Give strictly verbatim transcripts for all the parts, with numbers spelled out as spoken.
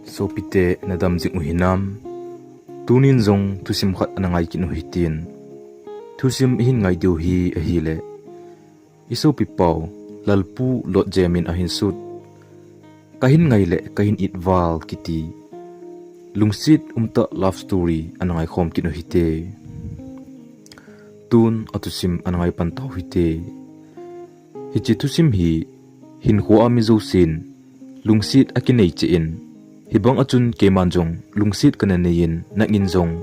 Sopite, nadam jing u hinam? Tunin jong thusim khat ana ngai kit u hitin. Thusim ihin ngai diu hi ahile, i sopipau Lalpu Lotjem in ahin sut, Kahin Ngai le Kahin It Val kiti lungset umtah love story ana ngaikhom kit u hite. Tun athusim ana ngai pan tau hite. Hiche thusim hi hinkhoa mi jousen lungset akinei cheh in, hibang a chun keiman jong lungset kana nei in, nangin jong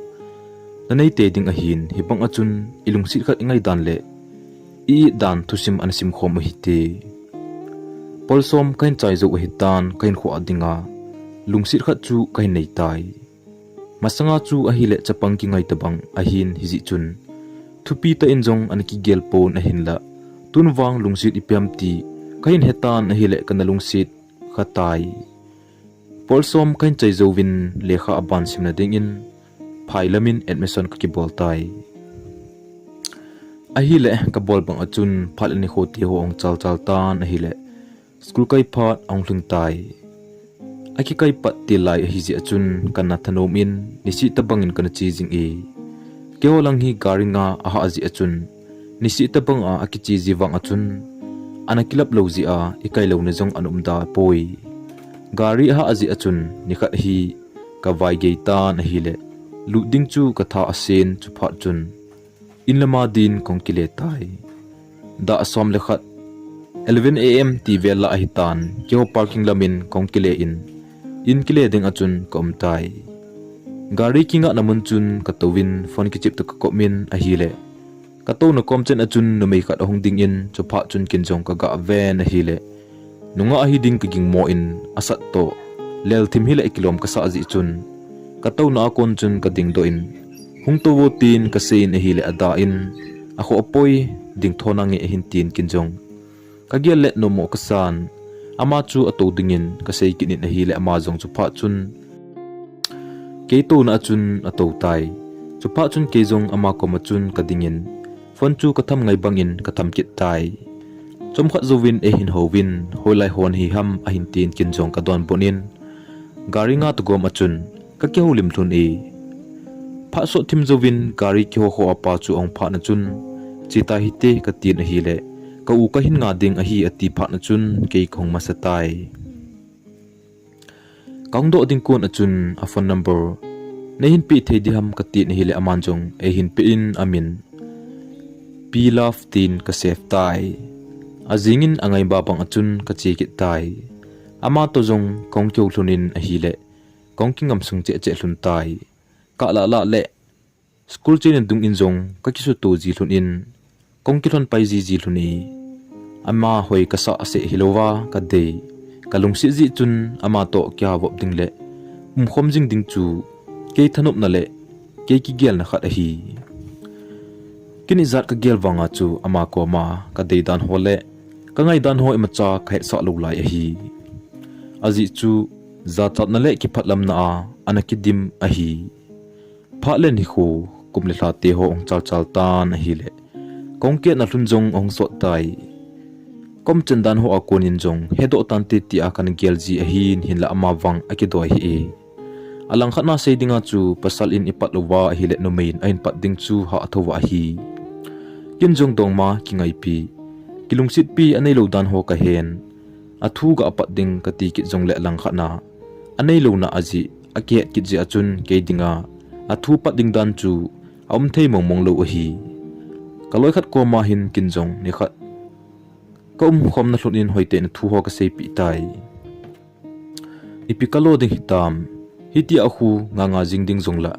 nanei tei ding ahin, hibang a chun ilungset khat ingaidan le i-it dan thusim ana simkhom u hite. Polsom kahin chai jou u ahitan, kahinkhoa dinga lungset khat chu kahin nei tai. Masanga chu ahile chapang kingai tobang ahin, hijeh chun thupi tah in jong ana kigel pon ahinla, tun vang lungset ipi ham ti kahin hetan ahile kana lungset kha tai. Polsom kahin chai jouvin lekha aban simna dingin phai lamin admission kakibol tai. Ahile kabol bang a chun phat le nikho teho ahung chalchal tan ahile, school kai phat ahung lhung tai. Akikai pat til lai ahijeh a chun kana thanom in, niseh tobangin kana che jing e. Keiho lang hi gari nga ahah jeh a chun, niseh tobanga akiche ji vang a chun, ana kilap lou jeh a ikai louna jong ana umda poi. Gari ahah jeh a chun nikhat hi kavai gei tan ahile, lut ding chu katha asen, chuphat chun in lama din kahung kile tai. Dah som le khat, eleven A M ti vel lah ahitan, keiho parking lamin kahung kile in, in kile ding a chun kaum tai. Gari kingahna mun chun katouvin phone kichep toh kakop in ahile, katouna kom chen a chun numei khat ahung dingin, chuphat chun ken jong kaga ven ahile, nungah ahi ding kagingmo in, asat toh lelthim hile kilom kasah jeh chun, katouna a kon chun kadingdoh in, hung touvo tin kasei in ahile ada in, akhoh apoi, dingtho nange ahin tin ken jong kagel le nommo kasan, ama chu atou dingin kasei kit in ahile ama jong chuphat chun kei touna a chun atou tai. Chuphat chun kei jong ama koma chun kadingin, phone chu katham ngai bangin katham kit tai. Chomkhat jouvin eihin houvin, hoilai hon hi ham ahin tin ken jong kadonbut in, gari nga toh gom a chun kakihoulim lhun e. Phat sot thim jouvin gari kiho ho a pa chu ahung phatna chun, che tahite katin ahile, ka u kahin nga ding ahi ati phatna chun kei kahung masa tai. Kahung doh ding kon a chun a phone number neihin pe thei diham katin ahile aman jong eihin pe in amin P Love tin kasave tai. Ajingin angaima bang a chun kache kit tai. Ama toh jong kahung kihou lhun in ahile, kahung kingamsung cheh cheh lhun tai. Kalah lah le school cheina dungin jong kakisuto ji lhun in, kahung kilhon pai jiji lhun e. Ama hoi kasah seh hilouva kadei, kalungset jeh chun ama toh kihavop ding le umkhom jing ding chu kei thanopna le kei kigelna khat ahi. Ken ijat kagel vanga chu ama koma kadei dan ho le kangai dan ho imacha kahetsah lou lai ahi. Ajeh chu jachatna le kiphatlamna a ana kidim ahi. Phat le nikho, kum le lha teho ahung chalchal tan ahile, kahung ketna lhun jong ahung sot tai. Kaum chen dan ho a konin jong hedoh tante tia kana gel ji ahin, hinla ama vang akidoi hih e. Alangkhatna sei dinga chu pasal in ipat louva ahile numei in ahin pat ding chu hahthouva ahi. Ken jong dongma kingaipi, kilungsetpi aneilou dan ho kahen. Athu gapat ding kati kit jongle langkhatna aneilouna ajeh akihet kit jeh a chun kei dinga athu pat ding dan chu aum thei mongmong lou ahi. Kaloi khat koma hin ken jong nikhat kaumkhomna lhun in hoitah in athu ho kaseipeh tai. Ipi kalo ding hitam, hitia khu nganga jing ding jongla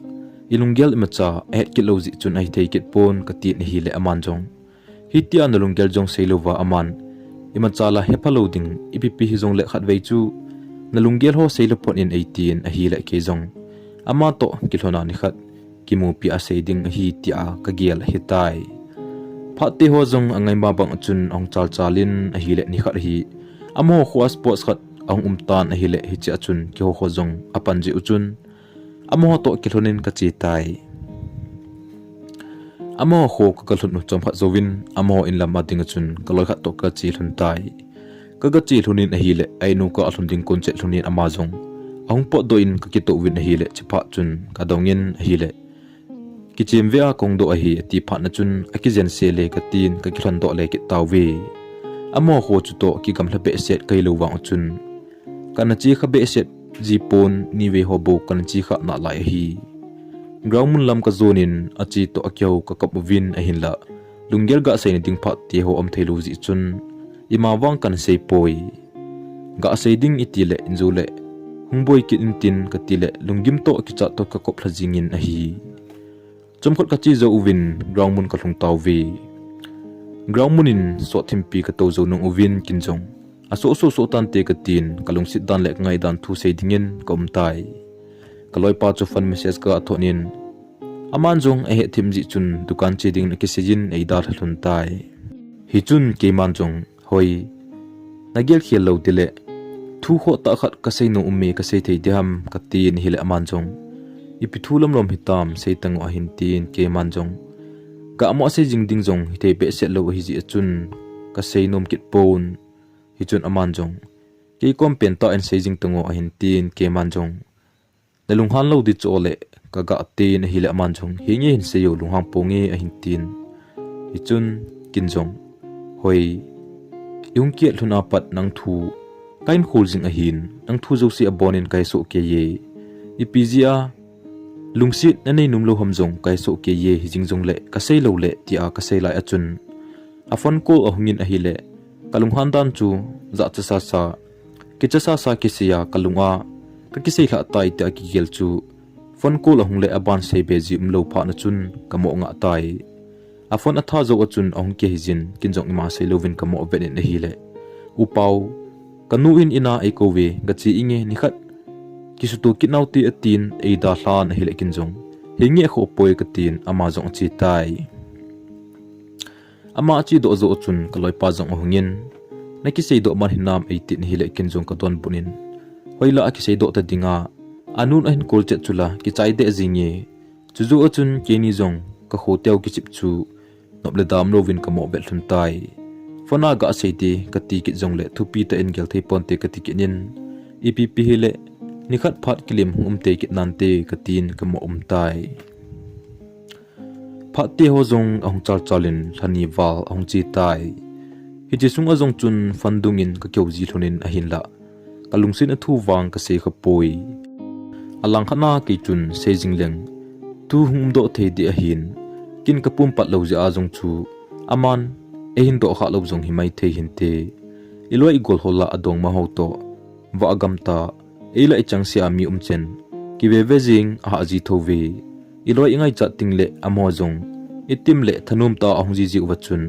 ilunggel imacha ahet kit lou jeh chun ahithei kit pon katin ahile aman jong, hitia nalunggel jong seilouva aman imacha la hepha lou ding, ipipi hijongle khatvei chu nalunggel ho seile phot in eitin ahile kei jong ama toh kilhona nikhat kimupi a sei ding ahi tia kagel ahitai. Phat teho jong angaima bang a chun ahung chalchal in ahile nikhat hi amaho khoa sports khat ahung umtan ahile hichea chun keiho kho jong apan jeh u chun amaho toh kilhon in kache tai. Amaho kho kaga lhun u chomkhat jouvin amaho in lam a dinga chun kaloi khat toh kache lhun tai. Ka gache lhun in ahile, a-in u ka lhun ding kon chet lhun in ama jong ahung potdoh in ka kitoh uvin ahile, chuphat chun ka dong in ahile, kichem ve a kahung doh ahi, ati phat na chun, akijen se le katin ka kilhon doh le kit tauve. Amaho kho chutoh kigamla behseh kahi lou vang chun, kana che kha behseh ji pon, nivei ho bou kana che kha nalai ahi. Ground mun lam ka jon in ache toh akihou ka kap uvin ahinla, lunggel gasei na ding phat te ho um thei lou jeh chun, ima vang kana sei poi. Gasei ding iti le injo le, hung boi kit in tin kati le, lunggim toh kichat toh ka kop lha jing in ahi. Chomkhat ka che jou uvin ground mun ka lhung tauve. Ground mun in sot thimpi ka tou jou nung uvin kin jong, asoh soh soh tante katin, ka lungset dan le ka ngai dan thu sei ding in ka um tai. Ka loipa chu phone message ka thot in, aman jong ahet thim jeh chun dukan che ding in akisei in eidalha lhun tai. Hichun keiman jong, Hoi, nagel khel lou ding le, thu khoh tah khat kasei nom um e, kasei thei ding ham, katin ahile aman jong, ipi thu lomlom hitam, sei tang o ahin tin, keiman jong, ka mo sei jing ding jong hithei behseh lou ahi jeh chun, kasei nom kit pon. Hichun aman jong, kei kom pen tah in sei jing tang o ahin tin, keiman jong, nalunghan lou ding chu o le, ka gatin ahile aman jong, henge hin sei o, lunghang ponge ahin tin. Hichun, kin jong, Hoi, ihung kiat lhun a pat nang thu kahin khol jing ahin, nang thu jouse abon in kahe soh kei e. Ipi jeh a lungset nanei nom lou ham jong kahe soh kei e, hijing jong le kasei lou le, tia kasei lai a chun, a phone call ahung in ahile, ka lunghan dan chu jahcha sasa, kicha sasa kisei a ka lung a, ka kisei lhah tai tia kigel chu, phone call ahung le aban sei be ji um lou phat na chun ka mo ngah tai. A phone atha jou a chun ahung kihei jin, kin jong ima sei louvin ka mo vet in ahile, U Pau, ka nu in in a eikou ve, gache inge, nikhat kisuto kit nau te atin, eidalhan ahile kin jong, henge khoh poi katin, ama jong ache tai. Ama ache doh jou chun ka loipa jong ahung in, nakisei doh man hinam eitin ahile kin jong ka donbut in, hoila akisei doh ta ding a, anun ahin call chet chu la kichai deh jing e. Chujou a chun keini jong ka khoteu kichep chu nop le dam louvin ka mo vet lhun tai. Phone a gasei te kati kit jong le thupi tah in gel thei ponte kati kit in, ipi pi hile, nikhat phat kilim hung um te kit nante katin ka mo um tai. Phat te ho jong ahung chal chal in lha ni val ahung che tai. Hiche sung a jong chun phone dung in ka kihou ji lhon in ahinla, ka lungset a thu vang ka sei kha poi. Alangkhat na kei chun sei jing leng thu hung um doh thei ding ahin, kin ka pum pat lou jeh a jong chu aman eihin doh kha lou jong hi mai thei hinte. I loi i gol ho la adong ma ho toh, va agam ta, ei la i chang se a mi um chen, kive ve jing a ha ji tho ve. I loi i ngaichat ting le amaho jong, i tim le thanom ta ahung ji ji uva chun,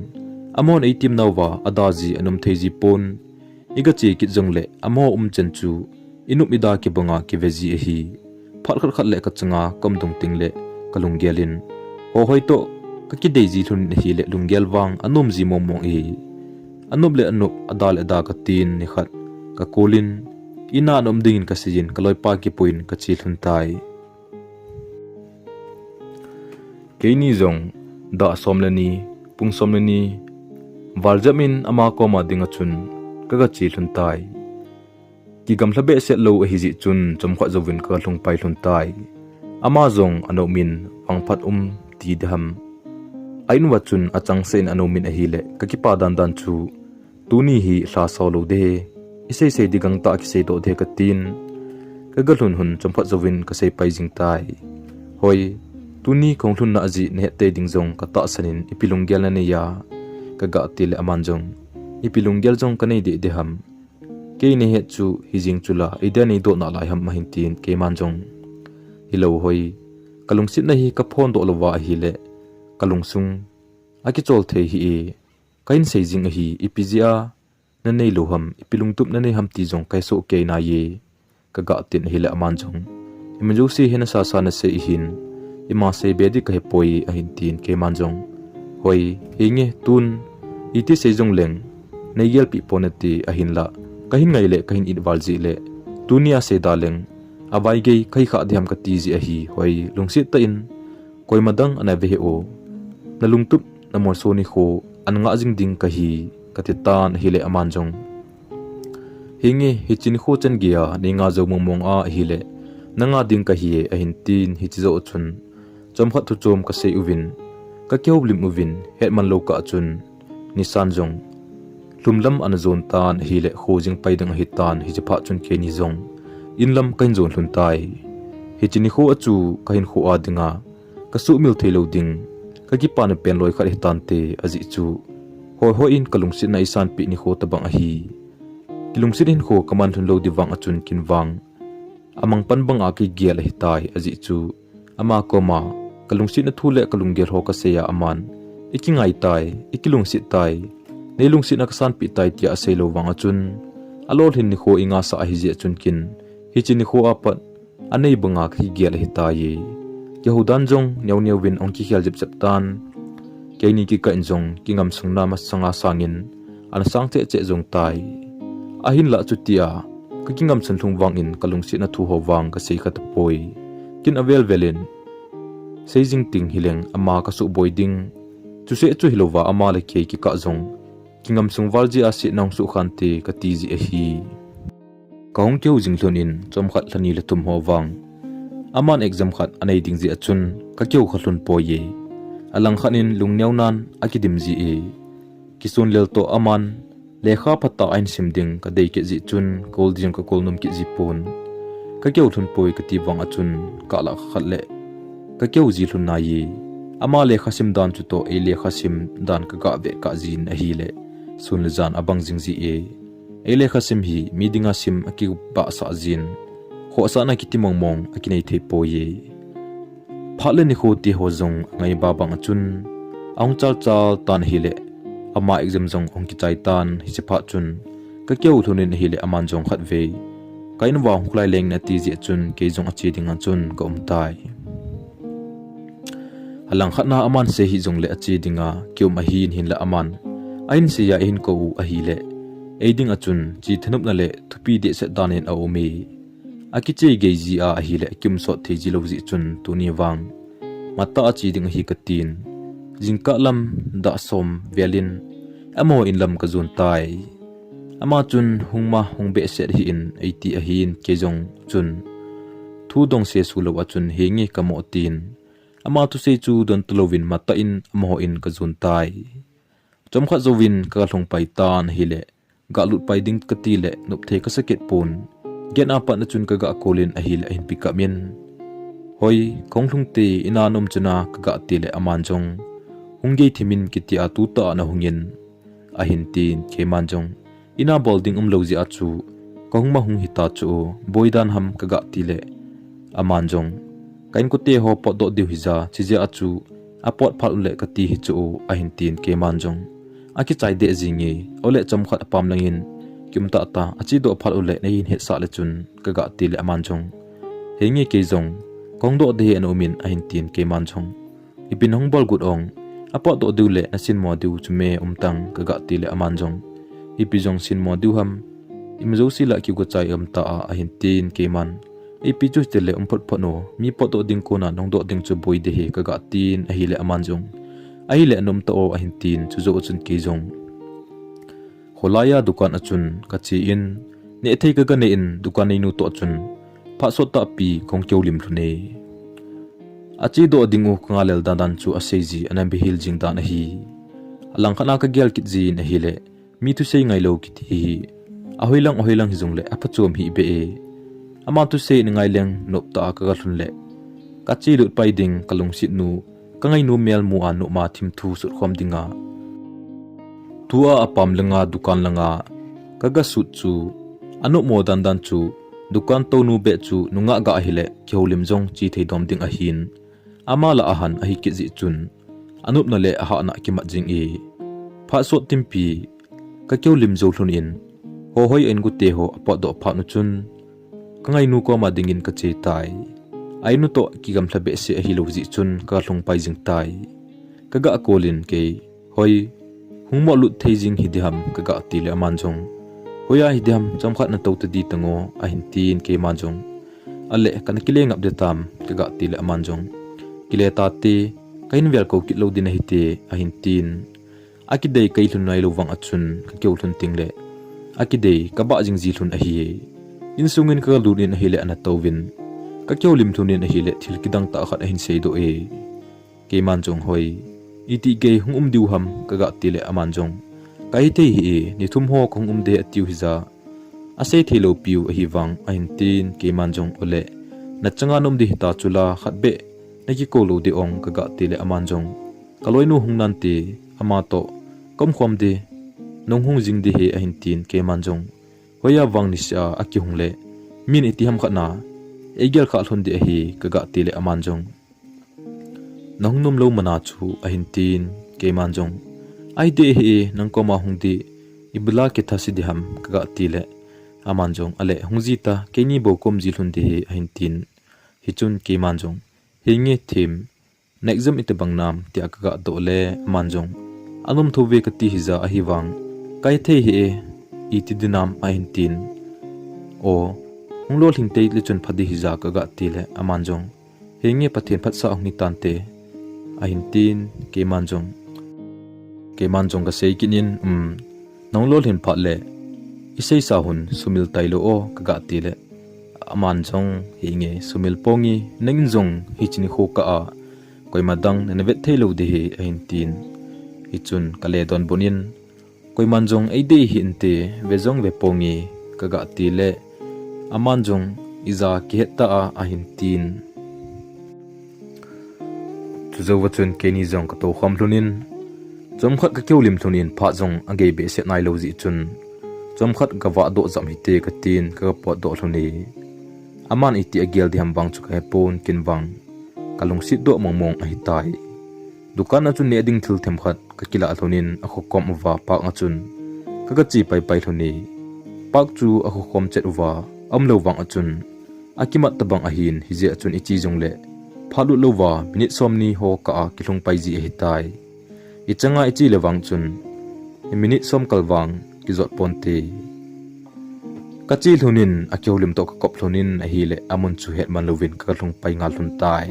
amahon ei tim nauva ada ji anom thei ji pon. I gache kit jong le amaho um chen chu, i nop i da kibang a kive ji ahi. Phat khat khat le ka chang a ka um dung ting le ka lunggel in, ho hoi toh ka kidei ji lhon in ahile lunggel vang anom ji mong mong e. Anop le anop, ada le ada katin nikhat ka call in, in a ana um ding in ka sei in ka loipa kipui in ka che lhon tai. Keini jong dah som le ni, pung som le ni val jep in ama koma ding a chun ka ga che lhon tai. Kigamla behseh lou ahi jeh chun chomkhat jouvin ka lhung pai lhon tai. Ama jong ana um in, vangphat um ti ding ham, a in uva chun achangseh in ana um in ahile ka kipa dan dan chu, tuni hi lha sao lou ding, i sei sei ding gangtah kisei doh ding katin, ka ga lhun hun chomkhat jouvin ka sei pai jing tai. Hoi, tuni ka hung lhunna ajeh na het tei ding jong ka tahsan in, ipi lunggel na nei a, ka ga ti le aman jong, ipi lunggel jong ka nei deh ding ham. Kei na het chu hi jing chu la, i dia nei doh nalai ham ahin tin, keiman jong, hilou Hoi, ka lungsetna hi ka phondoh louva ahile ka lungsung akichol thei hih e, ka hin sei jing ahi, ipi jeh a na nei lou ham, ipi lungtup na nei ham ti jong ka he soh kei nai e, ka ga tin ahile aman jong, imajouse hi na sasa na sei ahin, ima sei be ding ka he poi ahin tin, keiman jong, Hoi, henge, tun iti sei jong leng nei gelpeh pon nate, ahinla ka hin ngai le ka hin it val jeh le, tuni a sei da leng, a vai gei ka hi kha ding ham kati jeh ahi, Hoi, lungset tah in koima dang ana ve hih o, na lungtup na molso nikho an ngah jing ding kahi, kati tan ahile aman jong, Henge, hiche nikho chan geiya nei nga jou mong mong a ahile, na nga ding kahi e, ahin tin, hiche jou chun chomkhat thu chom kasei uvin, kakihoulim uvin, hetman lou kah chun, Nisan jong lhum lam ana jon tan ahile, kho jing pai ding ahitan, hiche phat chun keini jong in lam kahin jon lhun tai. Hiche nikho a chu kahinkho a dinga kasuhmil thei lou ding, kakipana pen loi khat hitante, ajeh chu hoihoi in kalungsetna eisanpeh nikho tobang ahi. Kilungset hinkho kaman lhun lou ding vang a chun ken vang amang pan banga kigel ahitai, ajeh chu ama koma kalungsetna thu le kalunggel ho kasei a aman, ikingai tai, ikilungset tai, nei lungsetna kasanpeh tai, tia asei lou vang a chun, alolhin nikho ingasah ahi jeh a chun ken hiche nikho a pat anei banga kakigel ahitai. Kihou dan jong neo neo vin ahung kikhel jep jep tan, keini kikah in jong kingamsungna masanga sangin ana sang cheh cheh jong tai. Ahinlah chutia kakingamsun lhung vangin kalungsetna thu ho vang kasei kha tapoi. Ken avel vel in sei jing ding hileng ama kasuhboi ding, chuseh chu hilouva ama le kei kikah jong kingamsung val jeh a setna hung suh khante kati jeh ahi. Kahung kihou jing lhon in chomkhat lhani lha thum ho vang, aman exam khat anei ding jeh a chun kakihou kha lhon poi e. Alangkhat in lungneo nan akidim ji e. Kisun lel toh aman lekha phatah a ahin sim ding kadei kit jeh chun, kol ding jong kakol nom kit ji pon. Kakihou lhon poi kati vang a chun, kalah kha khat le kakihou ji lhon nai e. Ama lekha sim dan chutoh ei lekha sim dan kaga vet kah jin ahile, sun le jan abang jing ji e. Ei lekha sim hi mi dinga sim akibahsah jin, khohsahna kiti mong mong akinei thei poi e. Phat le nikho tiho jong angai ba bang a chun, ahung chal chal tan ahile, ama exam jong ahung kichai tan, hiche phat chun kakihou lhon in ahile, aman jong khatvei ka in uva hung kholai leng in ati jeh a chun, kei jong ache dinga chun kaum tai. Alangkhat na aman sei hih jongle ache dinga kium ahin, hinlah aman ahin sei a eihin kou u ahile, ei dinga chun che thanopna le thupi dehset dan in aum e. Akiche gei ji a ahile, kium sot thei ji lou jeh chun tuni vang matah a che ding ahi katin, jingkah lam dah som vel in amaho in lam kajon tai. Ama chun, hung ma hung behseh hih in, eiti ahin, kei jong chun thu dong sesu lou a chun, henge kamo tin, ama thusei chu don talouvin matah in amaho in kajon tai. Chomkhat jouvin kaga lhung pai tan ahile, ga lut pai ding kati le nop thei kasa kit pon. Gate a pat na chun kaga kol in ahile, ahin pi kap in, hoi, kahung lhung te, ina na um chuna, kaga ti le aman jong, hung gei thim in, kitia tutah a na hung in, ahin tin, keiman jong ina bol ding um lou jeh a chu kahung ma hung hita chu, boi dan ham kaga ti le, aman jong, ka inkote ho potdoh diu hija, chijeh a chu apot phat ule kati hi chu, ahin tin, keiman jong akichai deh jing e. Ole chomkhat apam lang in kium tah ta, achedoh phat ule neihin hetsah le chun, kaga ti le aman jong, henge kei jong kahung doh ding hi ana um in, ahin tin, keiman jong, ipi nahung bol got ong, apotdoh diu le nasinmo diu chu me um tang, kaga ti le aman jong, ipi jong sinmo diu ham, ima jouse lah kigo chai um ta a, ahin tin, keiman, ipi chu hite le um phot phot o, mi potdoh ding kona nahung doh ding chu boi ding hi, kaga tin ahile, aman jong, ahile ana um ta o, ahin tin, chujou a chun kei jong kholai a dukan a chun kache in, nehthei kaga nei in, dukan neinu toh chun phat sot tahpi kahung kihoulim lhon e. Achedoh ding u kanga lel dan dan chu asei ji, ana bihil jing dan ahi. Alangkhat a kagel kit jin ahile, mi thusei ngailou kiti hi ahoilang ahoilang hijongle aphachom hih beh e. Ama thusei in ngai leng noptah a kaga lhun le, kache lut pai ding kalungset nu, kangainu melmu a nopma thimthu sutkhom dinga tua apam langa dukan langa kaga sut chu, anopmo dan dan chu, dukan tounu beh chu nungah ga ahile kihoulim jong che thei dom ding ahin, ama lah a han ahi kit jeh chun, anopna le ahahna kimat jing e. Phat sot timpi kakihoulim jou lhon in, hohoi a inkote ho apotdoh phat u chun, kangainu koma dingin kache tai. A inu toh kigamlha behseh ahilou jeh chun kaga lhung pai jing tai. Kaga kol in kei, hoi, hung mo lut thei jing hiding ham, kaga ti le aman jong, hoiya hiding ham, chomkhat natou tadi tango, ahin tin, keiman jong, ale kana kile ngap ding tam, kaga ti le aman jong, kile tate, kahin vel kou kit lou ding ahite, ahin tin. Akidei kei lhun nailou vang a chun kakihou lhun tengle, akidei, kabah jing ji lhon ahi. Insungin kaga lut in ahile ana touvin, kakihoulim lhon in ahile thil kidang tah khat ahin seidoh e. Keiman jong, hoi, iti gei hung um diu ham, kaga tile aman jong, kahithei hih e, ni thum ho kahung um de atiu hija, asei thei lou piu ahi vang, ahin tin, keiman jong, ole, nachanga naum di hita chula, khat beh nakikou lou di ong, kaga tile aman jong, kaloinu hung nante, ama toh kaum khom di, nahung hung jing di hi, ahin tin, keiman jong, hoiya vang niseh a akihung le, min iti ham khat na eigel kha lhon di ahi, kaga tile aman jong, nahung nom lou mana chu, ahin tin, keiman jong, ahide hi, nang koma hung di, ibola kithase di ham, kaga tile, aman jong, ale, hung ji ta, keini bou kaum ji lhon di hi, ahin tin. Hichun keiman jong, henge Thim, na exam itobang nam, tia kaga doh le, aman jong, anom thou ve kati hija ahi vang, kahithei hih e, iti di nam, ahin tin. O, hung lolhing tei le chun pha di hija, kaga tile, aman jong, henge Pathen phatsah hung hitante, ahin tin, keiman jong, keiman jong kasei kit in, um, nahung lolhin phat le, iseisa hon sumil tailou o, kaga tile, aman jong, henge sumil ponge, nangin jong hiche nikho kah a, koima dang nana vet thei lou di hi, ahin tin. Hichun kale donbut in, koiman jong eidei hih inte, ve jong ve ponge, kaga tile, aman jong, ija kihet ta a, ahin tin. Chujouva chun keini jong katou khom lhon in, chomkhat kakihoulim lhon in, phat jong agei behseh nailou jeh chun, chomkhat gavah doh jam hite katin, kaga potdoh lhon e. Aman iti agel di ham vang chu kahepon, ken vang kalungset doh mongmong ahitai. Dukan a chun neh ding thil themkhat kakilah lhon in, akho kom uva park a chun kaga che paipai lhon e. Park chu akho khom chet uva aumlou vang a chun, akimat tobang ahin, hijeh a chun iche jongle phat lut louva minute somni ho kah a kilhung pai ji ahitai. Ichanga iche le vang chun minute som kal vang kijot ponte. Kache lhon in, akihoulim toh kakop lhon in ahile, amun chu hetman louvin kaga lhung pai ngal lhon tai.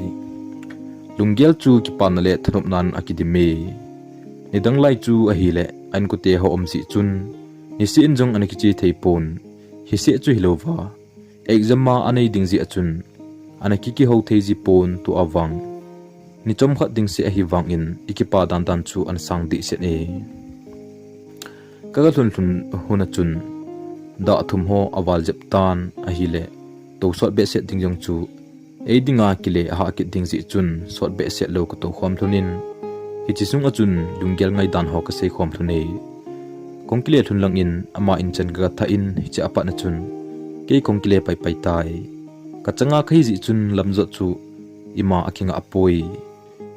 Lunggel chu kipana le thanopnan akidim e. Nidang lai chu ahile, a inkote ho um jeh chun, niseh in jong ana kiche thei pon. Hiseh chu hilouva, exam a anei ding jeh a chun, ana kikihou thei ji pon, tua vang ni chomkhat ding seh ahi vangin, ikipa dandan chu ana sang dehset e. Kaga lhun lhun hun a chun, dah thum ho aval jep tan ahile, tou sot behseh ding jong chu, ei dinga kile ahah kit ding jeh chun, sot behseh lou katou khom lhon in, hiche sung a chun lunggel ngaidan ho kasei khom lhon e. Kong kile lhun lang in ama in chan kaga thah in, hiche a pat na chun kei kong kile paipai tai. Kachanga kahi jeh chun lamjot chu ima akingah poi.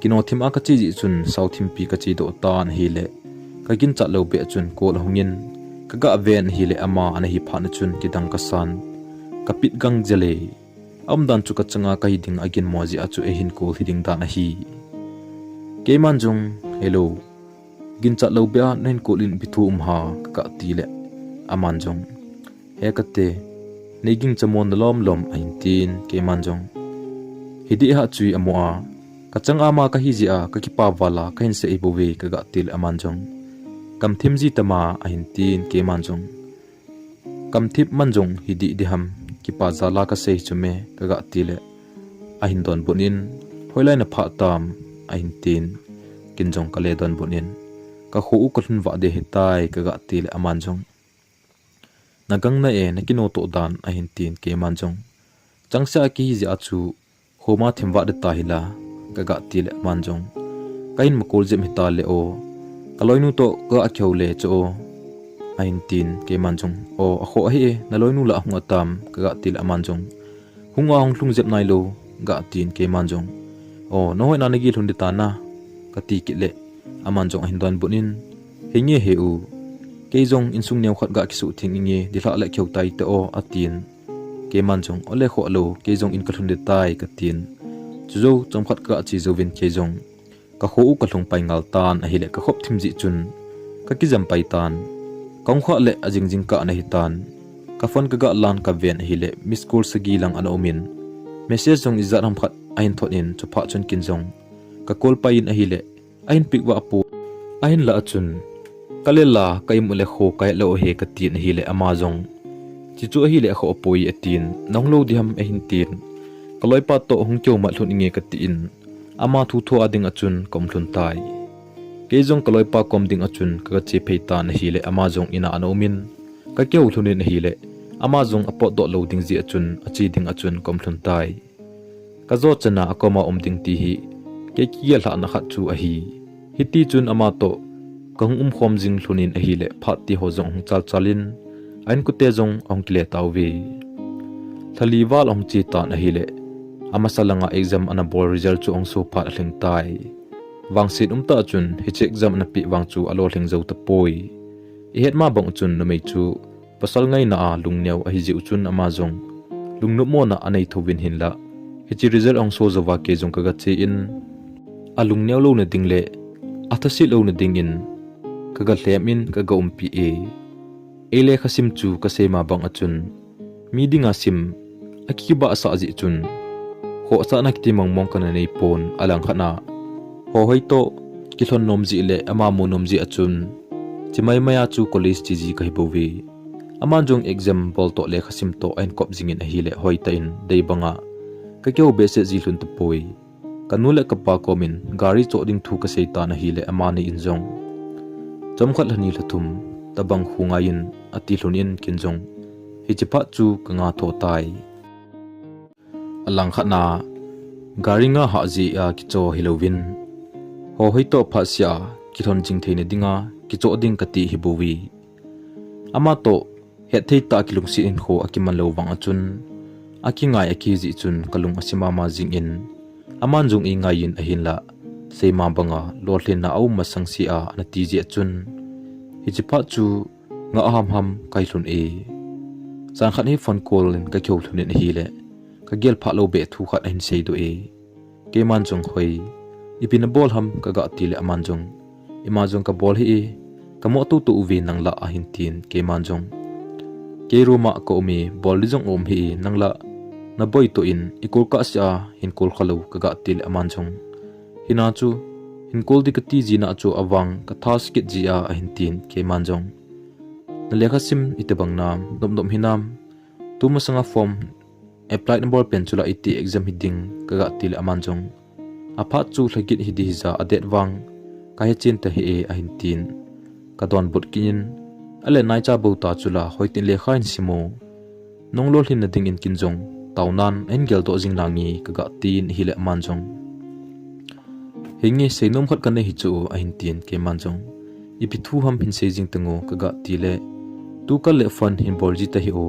Kino thim a kache jeh chun sao thimpi kache doh tan ahile, kaginchat lou beh a chun call ahung in, kaga ven ahile ama ana hi phat na chun kidang kasan, kapit gang jel e. Aumdan chu kachanga kahi ding aginmo jeh a chu eihin call hiding dan ahi. Keiman jong, hello, ginchat lou beh a nahin call in ipi thu um ham, kaga tile, aman jong, he kate, nei gingcha mo nalom lom, ahin tin, keiman jong, hidih hah chu amo a, kachang ama kahi jeh a kakipa val a kahin seh hibouve, kaga tile, aman jong, kam thim ji tam a, ahin tin, keiman jong, kam thim man jong hidih dih ham, kipa jal a kasei chu me, kaga tile, ahin donbut in, hoilai naphah tam, ahin tin, ken jong kale donbut in, kakho u kalhun vah ding ahitai, kaga tile, aman jong, nagang na e, nakino toh dan, ahin tin, keiman jong, changseh a kihi jeh a chu, khoma thim vah ding ta hila, kaga tile, aman jong, kahin makol jep hita le o, kaloinu toh kaga kihou le chu o, ahin tin, keiman jong, o, akhoh ahi e, naloinu la ahung a tam, kaga tile, aman jong, hung a hung lhung jep nailou, ga tin, keiman jong, o, nahoina nagel lhun ding ta na, kati kit le, aman jong ahin donbut in, henge he u, kei jong insung neokhat ga kisuh theng inge, dilhah le kihou tai te o, atin, keiman jong, ole khoh lou, kei jong in kalhun ding tai, katin, chujou chomkhat kaga che jouvin kei jong, kakho u kalhung pai ngal tan ahile, kakhop thim jeh chun kakijam pai tan. Kahung khah le ajing jingkah ana hitan. Kaphone kaga lan kaven ahile, missed call sagi lang ana um in, message jong ijat ham khat ahin thot in, chuphat chun ken jong kacall pai in ahile, ahin pick vah pon. Ahinlah a chun, Ka lela ka imu le kho ka het lou ahi ka tin ahile ama jong, "Chichu ahile akhoh poi," a tin, "Nahung lou diham?" ahin tin, "Ka loipa toh hung kihou mat lhun inge," ka tin, ama thu thua ding a chun ka um lhun tai. Kei jong ka loipa kom ding a chun ka ga che phei tan ahile ama jong ina ana um in, ka kihou lhun in ahile ama jong a potdoh lou ding jeh a chun a che ding a chun ka um lhun tai. Ka jo chana a koma um ding ti hi kei kigel lhahna khat chu ahi. Hiti chun ama toh ka hung um khom jing lhun in ahile phat ti ho jong hung chal chal in a inkote jong ahung kile tauve. Lha li val ahung che tan ahile amasa langa exam ana bol result chu ahung so phat a lhing tai. Vangset um tah chun hiche exam ana pe vang chu a lolhing jou tapoi. I het ma bang chun numei chu pasal ngaina a lungneo ahi jeh u chun ama jong lungnopmona a nei thouvin hinlah, hiche result ahung so jouva kei jong ka ga che in, a lungneo louna ding le a thasit louna ding in ka ga lhem in ka ga umpi e. Ei lekha sim chu ka sei ma bang a chun, mi dinga sim a kibahsah jeh chun, khohsahna kiti mongmong ka na nei pon, a langkhat na Hohoi toh kilhon nom jeh le ama mu nom jeh a chun, chimai mai a chu college che ji ka hi bouve. Aman jong exam bol toh lekha sim toh ahin kop jing in ahile hoitah in dei banga ka kihou behseh ji lhun tapoi. Ka nu le ka pa kom in gari choh ding thu ka sei tan ahile amani in jong, "Chomkhat lha ni lha thum tabang khu ngai in," ati lhun in ken jong hiche phat chu ka nga tho tai. A langkhat na, gari nga hah jeh a kichoh hi louvin, Hohoi toh phat sia kilhon jing theina dinga kichoh ding ka ti hi bouve. Ama toh hetthei tah a kilungset hinkho a kiman lou vang a chun, a kingai a kihi jeh chun ka lung a si mama jing in, aman jong ei ngai in ahinlah, sei ma banga lolhinna a um masang sia ana ti jeh a chun, hiche phat chu nga ham ham ka hi lhun e. Jan khat hi phone call in ka kihou lhun in ahile, ka gel phah lou beh thu khat ahin seidoh e. Keiman jong, "Hoi, ipi na bol ham?" ka ga ti le aman jong, "Ima jong ka bol hih e, ka mo toto uve nang lah," ahin tin, keiman jong, "Kei room a ka um e, bol ding jong um hih e, nang lah na boi toh in i call kah seh a hin call kha lou," ka ga ti le aman jong, "Hina chu hin call ding ka ti jeh na chu avang ka tha sakit jeh a," ahin tin, keiman jong, "Na lekha sim itobang nam, nop nop hinam, tu masanga form apply na bol pen chu lah iti exam hi ding," ka ga ti le aman jong, "A phat chu lha get hi ding hija, a date vang ka he chen ta hih e," ahin tin, ka donbut kit in, "Ale naicha bou ta chu lah, hoitin lekha hin sim o, nang lolhinna ding in ken jong taonan ahin geldoh jing nange," ka ga tin ahile aman jong, "Henge, seinom khat ka nei hi chu," ahin tin, keiman jong, "Ipi thu ham hin sei jing tang o," ka ga ti le, "Tu kal le phone hin bol ji ta hih o,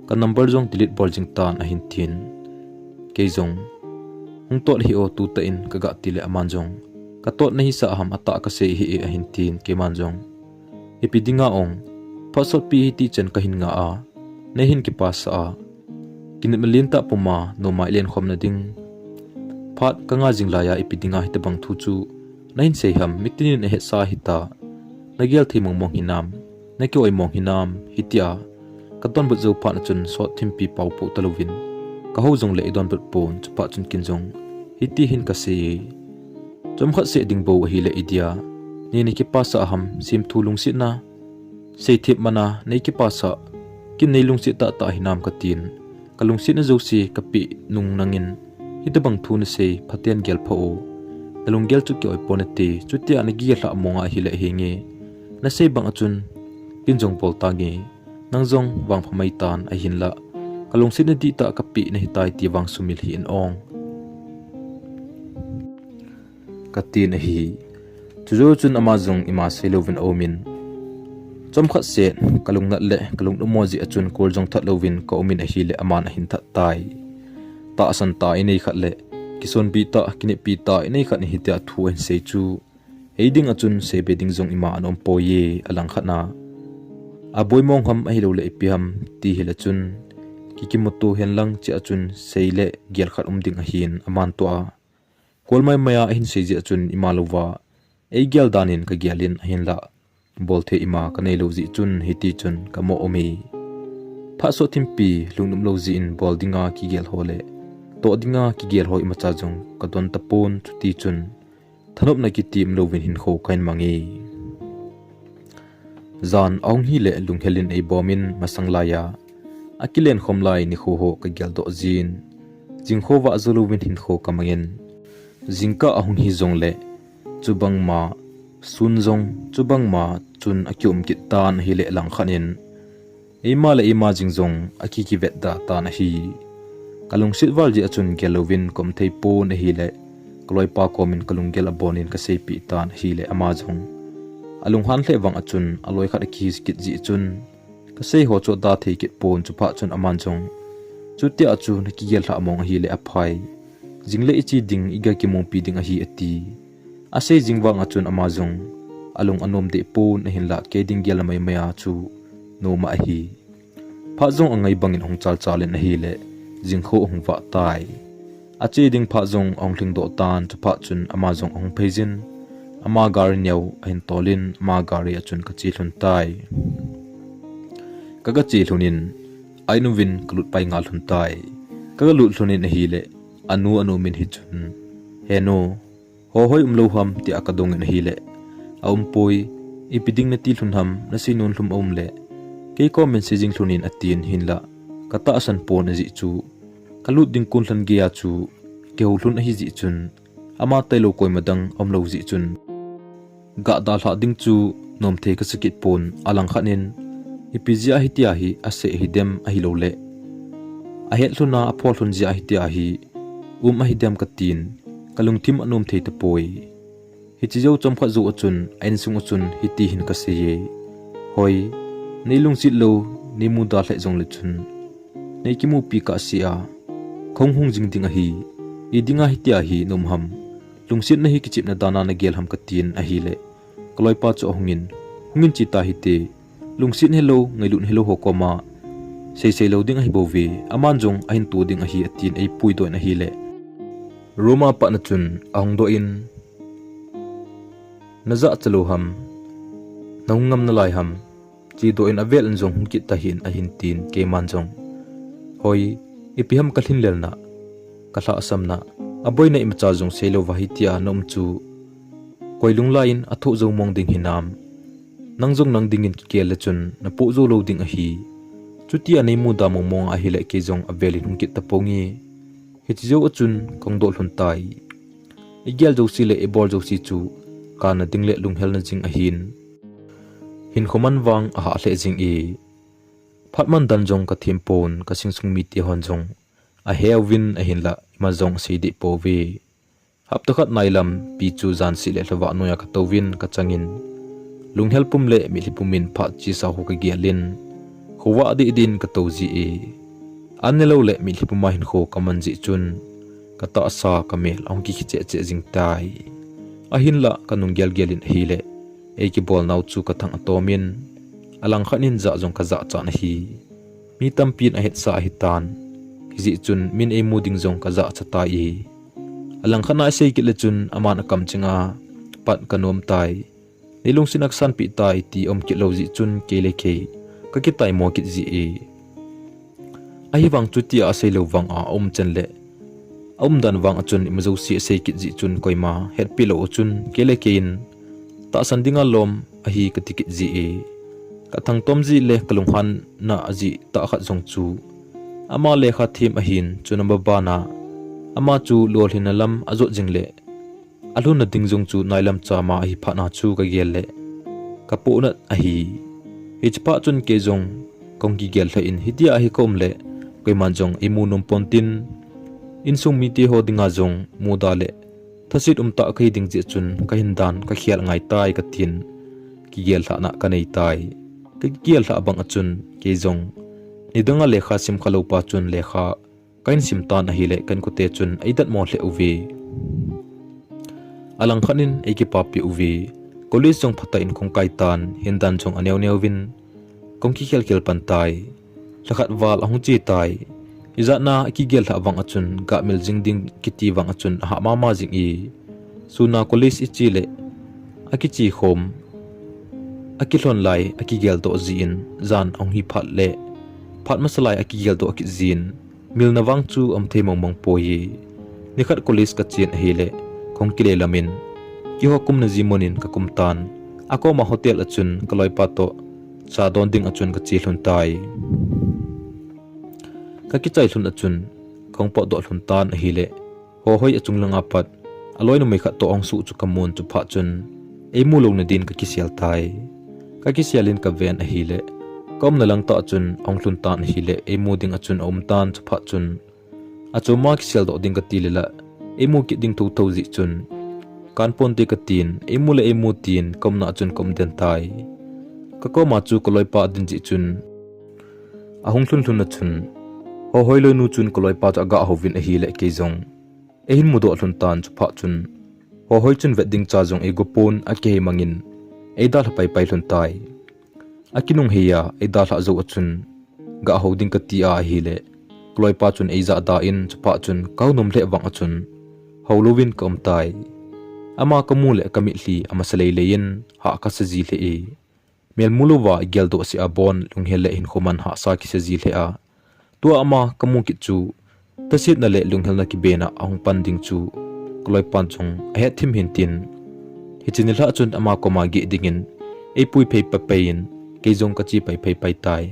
ka number jong delete bol jing tan," ahin tin, kei jong, "Hung tot hih o tutah in," ka ga ti le aman jong, "Ka tot na hisah ham, atah ka sei hih e," ahin tin, keiman jong, "Ipi dinga ong, phat sotpi hiti chan ka hin nga a, nei hin kipasah a, kinepna lentah puma nomai len khomna ding. Phat ka nga jing laiya ipi dinga hitobang thu chu na hin sei ham, mitin in a hetsa hita, na gel thei mongmong hinam, na ki-oi mong hinam," hitia ka donbut jou phat na chun sot thimpi pao poh talouvin, ka hou jong le i donbut pon, chuphat chun ken jong hiti hin ka sei e, "Chomkhat seh ding bou ahile idia nei na kipasah ham, semthu lungsetna seithep mana nei kipasah, ken nei lungset tahtah hinam," ka tin, "Ka lungsetna jouse ka peh nung nangin hitobang thu na sei, phaten gel pha o, na lunggel chu ki-oi pon nate, chutia na gel lhah mong ahile henge, na sei bang a chun ken jong bol tange, nang jong vangpha mai tan, ahinlah ka lungsetna dihtah ka peh na hitai ti vang sumil hih in ong," ka tin ahi. Chujou chun ama jong ima seilouvin a um in, chomkhat seh ka lungnat le ka lungnom mo jeh a chun call jong that louvin ka um in ahile aman ahin that tai. Tahsan tah inei khat le kisonpi tah, kinepi tah inei khat in hitia thu ahin sei chu, ei ding a chun seibe ding jong ima ana um poi e, a langkhat na, "A boi mong ham ahilou le ipi ham ti hile chun, kikimuto hen lang, chea chun sei le gel khat um ding ahin," aman toh a call maimai a ahin sei jeh a chun ima louva ei gel dan in ka gel in, ahinlah bol thei ima ka nei lou jeh chun hiti chun ka mo um e. Phat sot thimpi lungnop lou jeh in bol dinga kigel ho le toh dinga kigel ho imacha jong ka don tapon, chuti chun thanopna kiti umlouvin hinkho ka hin mang e. Jan ahung hile lunghel in eibomin masang laiya akilen khom lai nikho ho kageldoh jin. Jingkhovah joulouvin hinkho kamangin. Jingkah ahung hi jongle, chubangma, sun jong, chubangma, chun akium kit tan ahile langkhat in. Eima le eima jing jong akikivetda tan ahi. Kalungset val jeh a chun gel louvin kaum thei pon ahile, kaloipa komin kalunggel abonin kaseipeh tan ahile ama jong. Alunghan lheh vang a chun aloi khat akihi kit jeh chun, kasei ho chu ada thei kit pon chuphat chun aman jong. Chutia chu nakigel lhah mong ahile aphai. Jingle iche ding iga kimupi ding ahi ati. Asei jing vang a chun ama jong. Alung anom deh pon ahinla kei ding gel maimai a chu noma ahi. Phat jong angai bangin ahung chalchal in ahile, jingkho ahung vah tai. Ache ding phat jong ahung lhingdoh tan chuphat chun ama jong ahung phei jin. Ama gari neo ahin tolin ama gari a chun kache lhon tai. Kaga che lhon in, a-in uvin kalut pai nga lhon tai. Kaga lut lhon in ahile, anu anu min hi chun. He nu, ho hoi umlou ham tia kadong in ahile. Aumpoi, ipi ding nati lhon ham, nasei nom lhon aum le. Kei komin sei jing lhon in atin hinla, katahsan pon ajeh chu. Kalut ding kon lhon geiya chu, kihou lhon ahi jeh chun. Ama tailou koima dang aumlou jeh chun. Gah dalhah ding chu nomthei kasa kit pon alangkhat in, ipi jeh a hitia hi asei hidem ahilouleh. Ahet lhon a aphol lhon jeh a hitia hi um ahidem katin, kalungthim anom thei tapoi. Hiche jou chomkhat jou a chun, a-insung a chun hiti hin kasei e. Hoi, nei lungset lou, nei muda lheh jongle chun. Nei kimupi kahsea, kahung hung jing ding ahi, idinga hitia hi naum ham, lungsetna hi kichepna dana nagel ham katin ahile, kaloipa chu ahungin, hungin che tahite, lungset helou, ngailut helou ho koma, seisei lou ding ahi bouve, aman jong ahin to ding ahi atin eipuidoh in ahile. Room a pat na chun ahung doh in, najahcha lou ham, nahung ngam nalai ham, chedoh in avel in jong hung kit tahih in ahin tin keiman jong. Hoi, ipi ham kalhinlelna, kalhahsamna, aboina imacha jong seilouva hitia naum chu. Koi lunglai in athoh jou mong ding hinam. Nang jong nang dingin kigel le chun napoh jou lou ding ahi. Chutia nei muda mong mong ahile kei jong avel in hung kit taponge. Hiche jou a chun kahung doh lhon tai. Igel jouse le ibol jouse chu kana ding le lunghelna jing ahin. Hinkho man vang ahah lheh jing e. Phat man dan jong kathem pon, kasingsung mite hon jong aheuvin ahinla ima jong asei deh pouve. Hapta khat nailam pi chu jan seh le lhavah noiya katouvin kachangin, lunghel pum le mitlhi pumin phat chesa ho kagelin, khovah deh deh in katou ji e. An nelou le mitlhi puma hinkho kaman jeh chun, katahsa kamel ahung kikhi cheh cheh jing tai. Ahinla kanung gel gel in ahile, eikibolnau chu kathang atomin, alangkhat in jah jong kajahchan ahi. Mi tampin ahetsa ahitan. Hijeh chun min eimu ding jong kajahcha tai. Alangkhat na asei kit le chun aman akamcheng a, pat kanom tai. Nei lungsetna kasanpeh tai ti um kit lou jeh chun kei le kei kakitaimo kit ji e. Ahivang chutia asei lou vang a aum chan le, aumdan vang a chun ima jouse asei kit jeh chun koima hetpi lou a chun kei le kei in tahsan dinga lom ahi kati kit ji e. Kathangtom jeh le kalunghanna ajeh tah khat jong chu, ama lekha them ahin chun ababana ama chu lolhinna lam ajot jing le, alhunna ding jong chu nailam chama ahi phatna chu kagel le, kapohnat ahi. Hiche phat chun kei jong kahung kigel lheh in hitia hi kaum le, koiman jong eimu nom pontin, insung mite ho dinga jong muda le thaset umtah kahi ding jeh chun kahin dan kakhel ngai tai katin, kigel lhahna kanei tai. Kakigel lhah bang a chun kei jong nidanga lekha sim khalou pa chun lekha kahin sim tan ahile kainkote chun eidatmo lheh uve. Alangkhat in eikipapi uve. College jong phatah in kahung kai tan, hindan jong aneo neo vin kahung kikhel khel pan tai. Lhakhat val ahung che tai. Ijatna akigel lhah vang a chun gahmil jing ding kiti vang a chun ahah mama jing e. Suna college iche le akiche khom, akilhon lai akigel doh jin, jan ahung hi phat le phat masa lai akigel doh kit jin, milna vang chu aum thei mong mong poi. Nikhat college kachen ahile, kahung kile lamin, keiho kumna ji mun in kakum tan. Akoma hotel a chun kaloipa toh cha don ding a chun ka che lhun tai. Ka kichai lhun a chun ka hung potdoh lhun tan ahile, Hohoi a chung langa pat aloi numei khat toh a hung suh chu ka mun chu phat chun, eimu louna din ka kisel tai. Ka kisel in ka ven ahile, ka umna lang tah chun a hung lhun tan ahile, eimu ding a chun a um tan chu phat chun, achoma kisel doh ding ka ti le la, eimu kit ding thotho jeh chun, kan ponte ka tin, eimu le eimu tin, ka umna a chun ka um den tai. Ka koma chu ka loipa a din jeh chun, a hung lhun lhun a chun, Hohoi loinu chun ka loipa chu a ga houvin ahile kei jong, eihin mudoh lhun tan chu phat chun, Hohoi chun vet ding cha jong eigo pon a kihei mangin, eidalha paipai lhun tai. A kinunghei a eidalhah jou a chun, ga hou ding ka ti a ahile, ka loipa chun eija da in chu phat chun ka hou nom lheh vang a chun, hou louvin ka um tai. Ama ka mu le ka mitlhi a masa lei lei in hah ka sa ji lheh e. Mel mu louva i geldoh seh a bon lunghel le hinkho man hahsa kisa ji lheh a. Tua ama ka mu kit chu, tasetna le lunghelna kibena a hung pan ding chu, ka loipan jong a hetthim hin tin. Hiche nilhah chun ama koma geh dingin, eipui phei paipai in, kei jong ka che pai phei pai tai.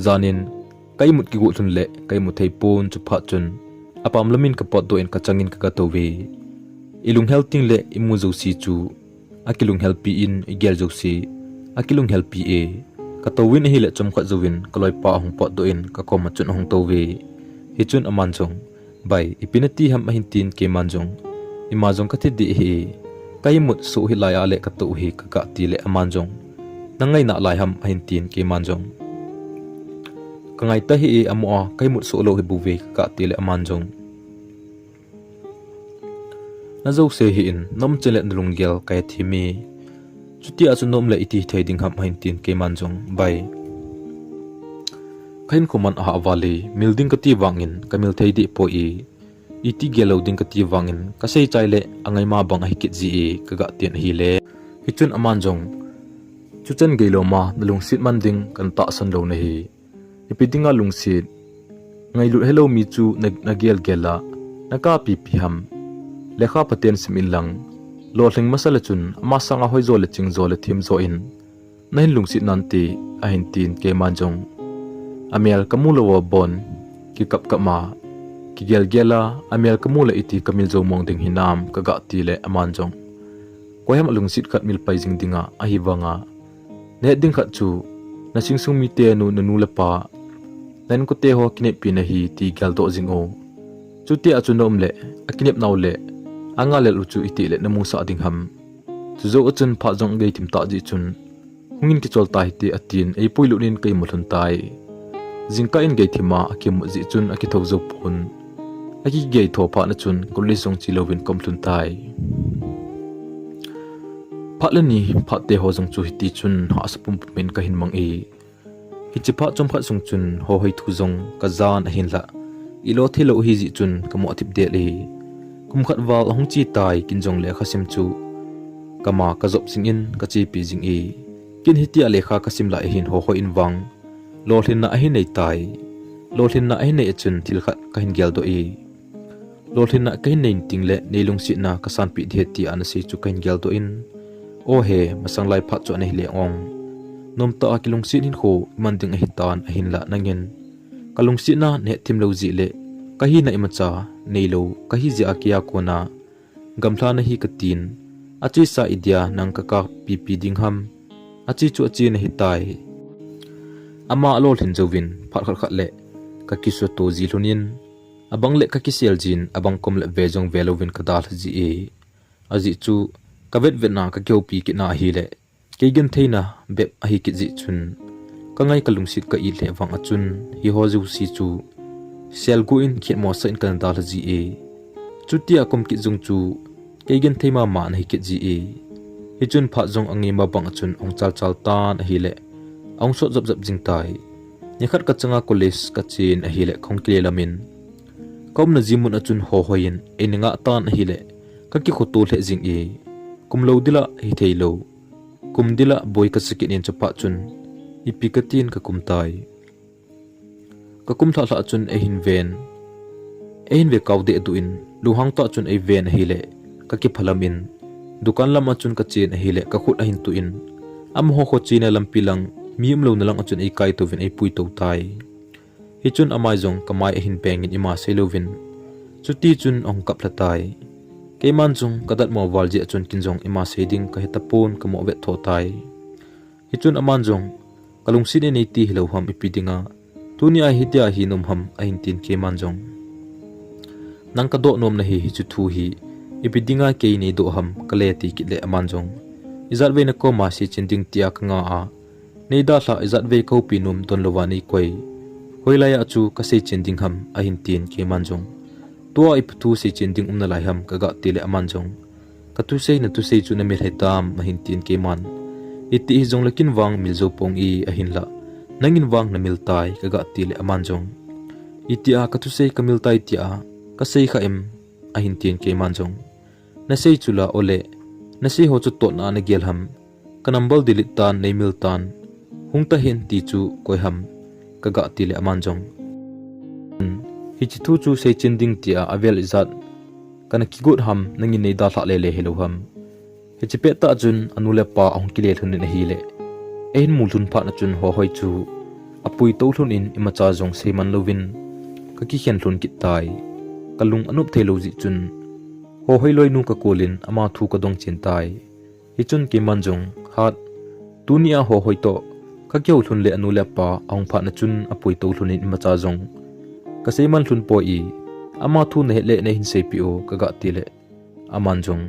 Janin, ka imut kigot lhun le, ka imut thei pon chu phat chun, apam lamin ka potdoh in ka changin ka ga tou ve. I lunghel ting le, i mu jouse chu, a kilunghelpi in, i gel jouse, a kilunghelpi e. Ka touvin ahile chomkhat jouvin, ka loipa ahung potdoh in, ka koma chun ahung tou ve. Hichun aman jong, Bai, ipi nati ham ahin tin keiman jong, Ima jong ka thi deh ahi e. Ka imut soh hilai a le ka tou hi ka ga ti le aman jong, Na ngai nalai ham ahin tin keiman jong, Ka ngai ta hih e, amo a ka imut soh lou hi bou ve ka ga ti le aman jong, Na jouse hih in, na um chen le na lunggel ka hetthim e. Chutia chu na um le iti thei ding ham ahin tin keiman jong, Bai, ka hinkho man ahah val e, mil ding ka ti vangin ka mil thei deh poi e. Iti gel lou ding ka ti vangin ka sei chai le a ngaima bang ahi kit ji e ka ga tin ahile. Hichun aman jong, Chuchan gei lou ma na lungset man ding kan tahsan lou nahi. Ipi dinga lungset, ngailut helou mi chu na, na gel gel a, na kapi pi ham. Lekha phaten sim in lang, lolhing masa le chun ama sanga hoijo le chingjo le themjo in, na hin lungset nante, ahin tin keiman jong, Amel ka mu louva bon, kikap kap ma, kigel gel a, amel ka mu le iti ka mil jou mong ding hinam ka ga ti le aman jong, Koi ham a lungset khat mil pai jing dinga, ahivanga, na het ding khat chu, na singsung mite nu, na nu le pa, na inkote ho kineppi nahi ti geldoh jing o. Chutia chu na um le, a kinep nau le, a ngalel u chu iti le na musah ding ham. Chujou a chun phat jong agei thim tah jeh chun, Hungin kichol ta hite atin, eipui lut in ka imut lhun tai. Jingkah in gei thim a, akimut jeh chun akithou jou pon. Akigei tho phat na chun, college jong che louvin ka um lhun tai. Phat le ni, phat te ho jong chu hiti chun, hahsa pum pum in ka hin mang e. Hiche phat chomkhat sung chun, Hohoi thu jong ka jan ahinlah, ilo thei lou ahi jeh chun ka mo thip del e. Kum khat val ahung che tai, kin jong lekha sim chu kama ka jop jing in ka chepi jing e. Kin hitia lekha ka sim lai ahin Hohoi in vang lolhinna ahin nei tai. Lolhinna ahin nei a chun thil khat ka hin geldoh e. Lolhinna ka hin nei ting le nei lungsetna ka sanpeh ding ahi ti ana sei chu ka hin geldoh in, O he, masang lai phat chu ana hi leng ong. Nomtah a kilungset hinkho iman ding ahitan ahinlah nangin ka lungsetna na hetthim lou jeh le ka hina imacha neilou ka hi jeh a kei a kona gamlha nahi katin, achesa idia nang ka kapipi ding ham, ache chu ache nahitai. Ama alolhin jouvin phat khat khat le ka kisuto ji lhonin, abang le ka kisel jin, abang kom le ve jong ve louvin ka dalha ji e. Ajeh chu ka vetvetna ka kihoupi kitna ahile, kei gentheina bep ahi kit jeh chun, ka ngai ka lungset ka it lheh vang a chun, hiho jouse chu selgu in khetmosah in kana dalha ji e. Chutia kum kit jong chu kei genthei mama ana hi kit ji e. Hichun phat jong angaima bang a chun ahung chalchal tan ahile, ahung sot japjap jing tai. Nikhat ka changa college ka chen ahile, kahung kile lamin ka umna ji mun a chun Hohoi in eina ngah tan ahile, ka kikhoto lheh jing e. Kum lou dila hithei lou, kum dila boi kasa kit in chuphat chun, ipi katin ka kum tai. Ka kum lhah lhah chun eihin ven, eihin ve kau dehduh in, lunghang tah chun eiven ahile, ka kiphalam in, dukan lam a chun ka chen ahile, ka khut ahin tuh in, Amaho kho chena lampi lang, mi umlouna lang a chun eikaito uvin eipui to tai. Hichun amai jong kamai ahin bengin ima seilouvin, chuti chun ahung kap lha tai. Keiman jong kadatmo val jeh a chun ken jong ima sei ding kahe tapon kamo vet tho tai. Hichun aman jong, kalungset in eiti hilou ham ipi dinga, tunia hitia hi nom ham ahin tin keiman jong, nang kadoh nom nahi hichu thu hi, ipi dinga kei neidoh ham kale ti kit le aman jong, ijat vei nakoma seichen ding tia kanga a, neidalhah ijat vei kahoupi nom donlouva neikoi, hoilai a chu kaseichen ding ham ahin tin keiman jong, tua ipi thu seichen ding um nalai ham kaga ti le aman jong, kathusei nathusei chu namil hitam ahin tin keiman, iti hijongle ken vang mil jou pong e ahinlah, nangin vang namil tai kaga ti le aman jong, itia kathusei kamil tai tia kasei kha em ahin tin keiman jong, nasei chula ole, nasei ho chu totna a nagel ham, ka number delete tan neimil tan, hung tahih in ti chu koi ham kaga ti le aman jong, hiche thu chu seichen ding tia avel ijat kana kigot ham nangin neidalhah lele hilou ham. Hiche pettah chun anu le apa ahung kile lhon in ahile, eihin mu lhon phat na chun Hohoi chu apui to lhon in imacha jong seiman louvin kakikhen lhon kit tai. Kalung anop theilou jeh chun Hohoi loinu kakol in ama thu kadong chen tai. Hichun keiman jong, hat, tunia Hohoi toh kakihou lhon le anu le apa ahung phat na chun apui to lhon in imacha jong kaseiman lhon poi, ama thu nahet le neihin seipeh o kaga ti le aman jong,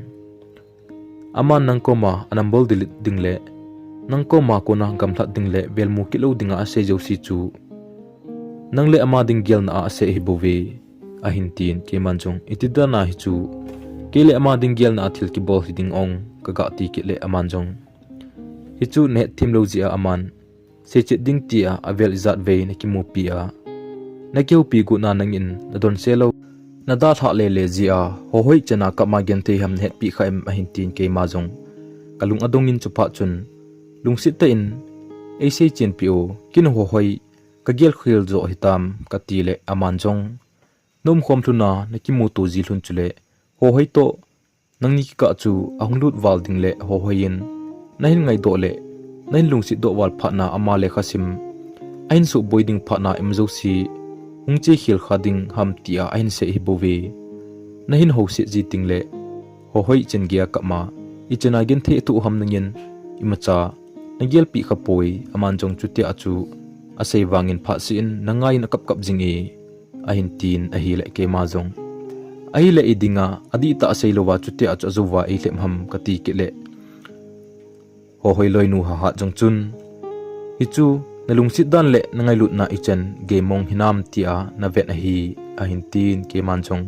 aman nang koma a number delete ding le nang koma kona gamlhat ding le velmu kit lou dinga asei jouse chu nang le ama ding gelna a asei ahibouve ahin tin keiman jong, iti dana hichu, kei le ama ding gelna a thil kibol hiding ong kaga ti kit le aman jong, hichu nahet themlou jeh a aman, seichet ding tia avel ijat vei nakimupi a, nakihoupi gotna nangin nadonse lou, nadalhah lele jeh a Hohoi chana kap ma genthei ham nahetpeh kha em ahin tin keima jong, kalung adong in chuphat chun, lungset tah in eisei chenpeh o, ken Hohoi kagel khel joh hitam kati le aman jong, naumkhom lhon a nakimuto ji lhon chule Hohoi toh nangni kikah chu ahung lut val ding le Hohoi in nahin ngaidoh le nahin lungset doh val phatna ama lekhasim ahin suboi ding phatna ima jouse hung che khel kha ding ham tia ahin sei ahibouve. Nahin houset ji tengle Hohoi chan geiya kap ma, ichan a genthei athoh ham nangin imacha nagelpeh khapoi, aman jong chutia chu asei vangin phatseh in nangai in akap kap jing e ahin tin ahile keima jong, ahile idinga adihtah asei louva chutia chu ajouva eilhep ham kati kit le Hohoi loinu Hahat jong chun, hichu nalungset dan le nangailutna ichan geimong hinam tia navet ahi ahin tin keiman jong,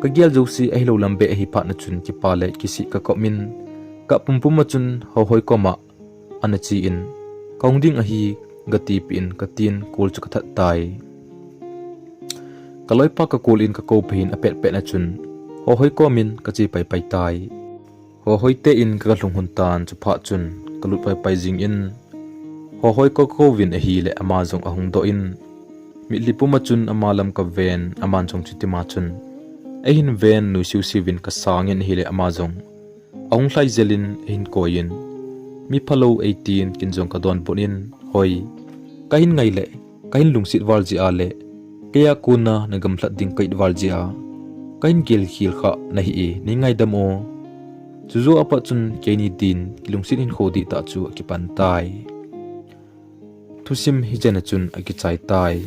kagel jouse ahilou lam beh ahi phat na chun kipa le kisih kakop in, kap pumpum a chun Hohoi koma ana che in, kahung ding ahi gatipeh in katin kol chu kathat tai. Kaloipa kakol in kakou phei in apetpet na chun Hohoi komin kache paipai tai. Hohoi te in kagalhung lhon tan chuphat chun kalut paipai jingin, Hohoi kakouvin ahile ama jong ahung doh in, mitlhi puma chun ama lam kaven, aman jong chutima chun eihin ven nuisiu siuvin kasangin ahile ama jong ahung lhai jel in eihin koi in, mi phalou eitin ken jong kadonbut in, Hoi, kahin ngai le kahin lungset val jeh a le keiya kona nagamlhat ding ka it val jeh a kahin gel khel kha nahi e, neingaidam o. Chujou a pat chun keini din kilungset hinkho dihtah chu akipan tai. Thusim hichan a chun akichai tai.